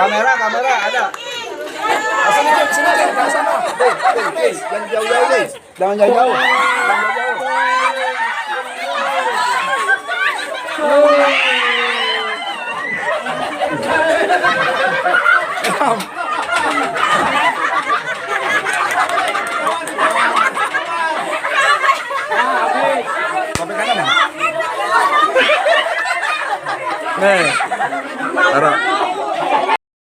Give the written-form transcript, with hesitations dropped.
Kamera ada. Sini, Jim, sini, Jim, ke sana. Jangan jauh-jauh, nih. Jangan jauh-jauh. Sampai kanan ya? Nih. Taruh.